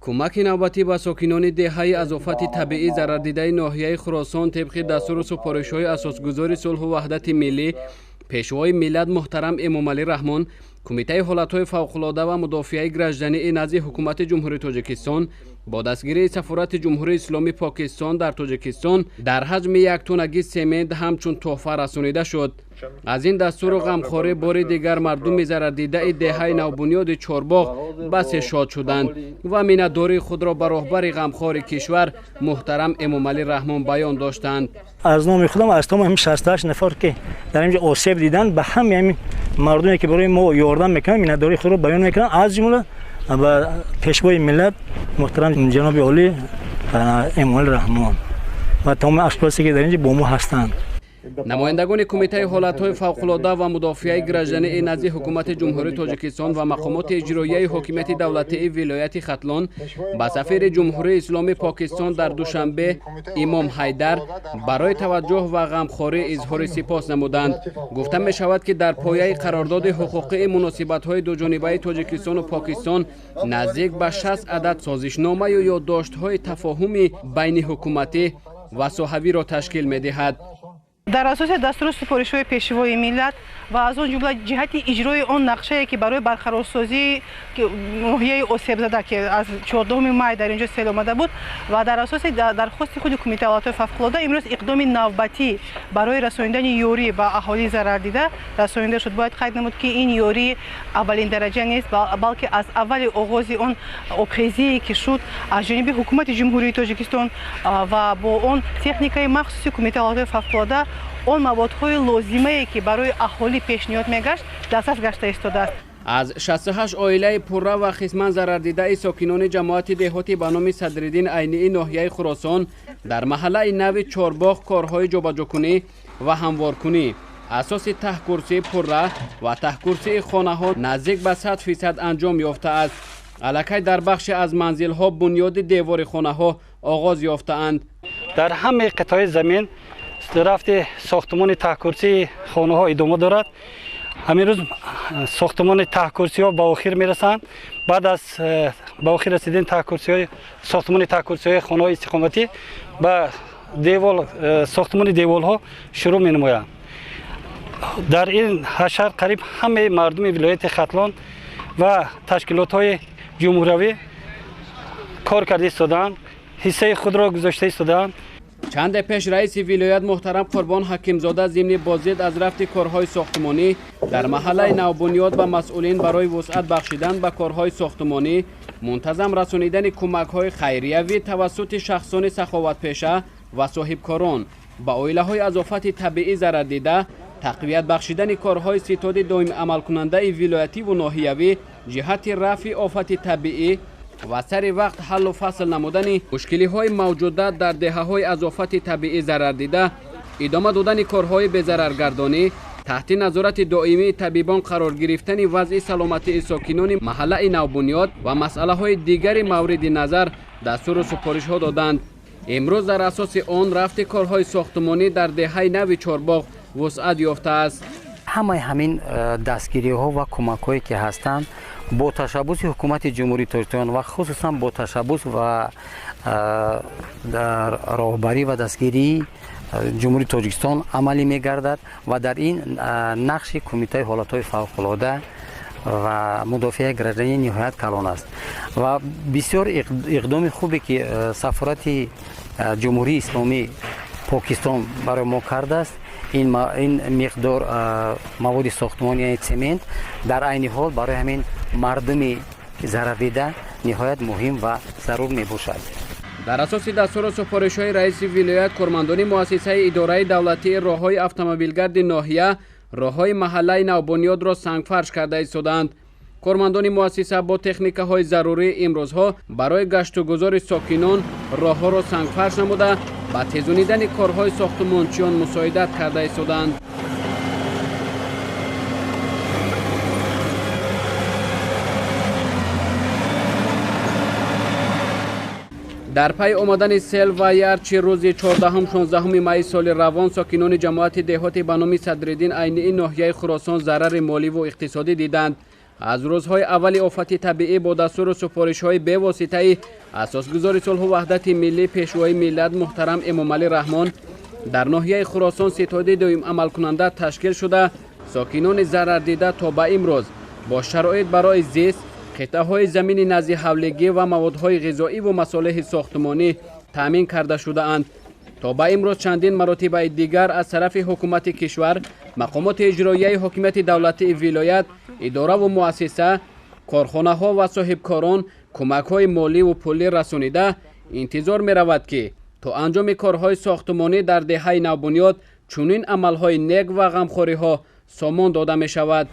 Кӯмаки навбатӣ ба сокинони деҳаи аз офати табиӣ зарардидаи ноҳияи Хуросон тибқи дастуру супоришҳои асосгузори сулҳу ваҳдати миллӣ, пешвои миллат муҳтарам Эмомалӣ Раҳмон, Кумитаи ҳолатҳои фавқулода ва мудофиаи граждании назди Ҳукумати Ҷумҳурии Тоҷикистон бо дастгирии Сафорати Ҷумҳурии Исломии Покистон дар Тоҷикистон дар ҳаҷми як тоннаги семент ҳамчун тӯҳфа расонида шуд. Аз ин дастуру ғамхорӣ бори дигар мардуми зарардидаи деҳаи навбунёди Чорбоғ басе шод шуданд ва миннатдории худро ба роҳбари ғамхори кишвар муҳтарам Эмомалӣ Раҳмон баён доштанд. Аз номи худам, аз тамоми 68 нафар, ки дар инҷо осеб диданд, ба ҳамаи ҳамин мардуме, ки барои мо ёрдам мекунанд, миннатдории худро баён мекунам, аз ҷумла ба пешвои миллат муҳтарам ҷаноби олӣ Эмомалӣ Раҳмон ва тамоми ашхосе, ки дар инҷо бо мо ҳастанд. Намояндагони Кумитаи ҳолатҳои фавқулода ва мудофиаи граждании назди Ҳукумати Ҷумҳурии Тоҷикистон ва мақомоти иҷроияи ҳокимияти давлатии вилояти Хатлон ба сафири Ҷумҳурии Исломии Покистон дар Душанбе Имом Ҳайдар барои таваҷҷӯҳ ва ғамхорӣ изҳори сипос намуданд. Гуфта мешавад, ки дар пояи қарордоди ҳуқуқии муносибатҳои дуҷонибаи Тоҷикистону Покистон наздик ба 60 адад созишномаю ёддоштҳои тафоҳуми байниҳукуматӣ ва соҳавиро ташкил медиҳад. Дар асоси дастуру супоришҳои пешвои миллат ва аз он ҷумла ҷиҳати иҷрои он нақшае, ки барои барқарорсозии ноҳияи осебзада, ки аз 14 май дар инҷо сел омада буд, ва дар асоси дархости худи Кумитаи ҳолатҳои фавқулода имрӯз иқдоми навбатӣ барои расонидани ёрӣ ба аҳолии зарардида расонида шуд. Бояд қайд намуд, ки ин ёрӣ аввалин дараҷа нест, балки аз аввали оғози он обхезие, ки шуд, аз ҷониби Ҳукумати Ҷумҳурии Тоҷикистон ва бо он техникаи махсуси Кумитаи ҳолатҳои фавқулода он маводҳои лозимае, ки барои аҳолӣ пешниҳод мегашт, дастрас гашта истодааст. Аз 68 оилаи пурра ва қисман зарардидаи сокинони ҷамоати деҳоти ба номи Садриддин Айнии ноҳияи Хуросон дар маҳаллаи нави Чорбоғ корҳои ҷобаҷокунӣ ва ҳамворкунӣ асоси таҳкурсии пурра ва таҳкурсии хонаҳо наздик ба 100% анҷом ёфтааст. Аллакай дар бахше аз манзилҳо бунёди девори хонаҳо оғоз ёфтаанд. Дар ҳамаи қитъаи замин рафти сохтмони таҳкурсии хонаҳо идома дорад. Ҳамин рӯз сохтмони таҳкурсиҳо ба охир мерасанд. Баъд аз ба охир расидани таҳкурсиҳои сохтмони таҳкурсиҳои хонаҳои истиқоматӣ ба девол сохтмони деволҳо шурӯъ менамоянд. Дар ин ҳашар қариб ҳамаи мардуми вилояти Хатлон ва ташкилотҳои ҷумҳуриявӣ кор карда истодаанд, ҳиссаи худро гузошта истодаанд. Чанде пеш раиси вилоят муҳтарам Қурбон Ҳакимзода зимни боздид аз рафти корҳои сохтмонӣ дар маҳаллаи навбунёд ба масъулин барои вусъат бахшидан ба корҳои сохтмонӣ, мунтазам расонидани кӯмакҳои хайриявӣ тавассути шахсони саховатпеша ва соҳибкорон ба оилаҳои аз офати табиӣ зарардида, тақвият бахшидани корҳои ситоди доимиамалкунандаи вилоятиву ноҳиявӣ ҷиҳати рафъи офати табиӣ ва сари вақт ҳаллу фасл намудани мушкилиҳои мавҷуда дар деҳаҳои аз офати табиӣ зарардида, идома додани корҳои безараргардонӣ, таҳти назорати доимии табибон қарор гирифтани вазъи саломатии сокинони маҳаллаи навбунёд ва масъалаҳои дигари мавриди назар дастуру супоришҳо доданд. Имрӯз дар асоси он рафти корҳои сохтмонӣ дар деҳаи нави Чорбоғ вусъат ёфтааст. Ҳамаи ҳамин дастгириҳо ва кӯмакҳое, ки ҳастанд, бо ташаббуси Ҳукумати Ҷумҳурии Тоҷикистон ва хусусан бо ташаббус ва дар роҳбарӣ ва дастгирии Ҷумҳурии Тоҷикистон амалӣ мегардад ва дар ин нақши Кумитаи ҳолатҳои фавқулода ва мудофиаи гражданӣ ниҳоят калон аст. Ва бисёр иқдоми хубе, ки Сафорати Ҷумҳурии Исломии Покистон барои мо кардааст, ин миқдор маводи сохтмон, яъне цемент, дар айни ҳол барои ҳамин мардуми зарардида ниҳоят муҳим ва зарур мебошад. Дар асоси дастуру супоришҳои раиси вилоят кормандони муассисаи идораи давлатии роҳҳои автомобилгарди ноҳия роҳҳои маҳаллаи навбунёдро сангфарш карда истодаанд. Кормандони муассиса бо техникаҳои зарурӣ имрӯзҳо барои гаштугузори сокинон роҳҳоро сангфарш намуда, ба тезонидани корҳои сохтмончиён мусоидат карда истодаанд. Дар пайи омадани сел ва ярчи рӯзи 14-16 майи соли равон сокинони ҷамоати деҳоти ба номи Садриддин Айнии ноҳияи Хуросон зарари моливу иқтисодӣ диданд. Аз рӯзҳои аввали офати табиӣ бо дастуру супоришҳои бевоситаи асосгузори сулҳу ваҳдати миллӣ, пешвои миллат муҳтарам Эмомалӣ Раҳмон дар ноҳияи Хуросон ситоди доимамалкунанда ташкил шуда, сокинони зарардида то ба имрӯз бо шароит барои зист, қитъаҳои замини назди ҳавлигӣ ва маводҳои ғизоиву масолеҳи сохтмонӣ таъмин карда шудаанд. То ба имрӯз чандин маротибаи дигар аз тарафи ҳукумати кишвар, мақомоти иҷроияи ҳокимияти давлатии вилоят, идораву муассиса, корхонаҳо ва соҳибкорон кӯмакҳои моливу пулӣ расонида, интизор меравад, ки то анҷоми корҳои сохтмонӣ дар деҳаи Навбунёд чунин амалҳои нек ва ғамхориҳо сомон дода мешавад.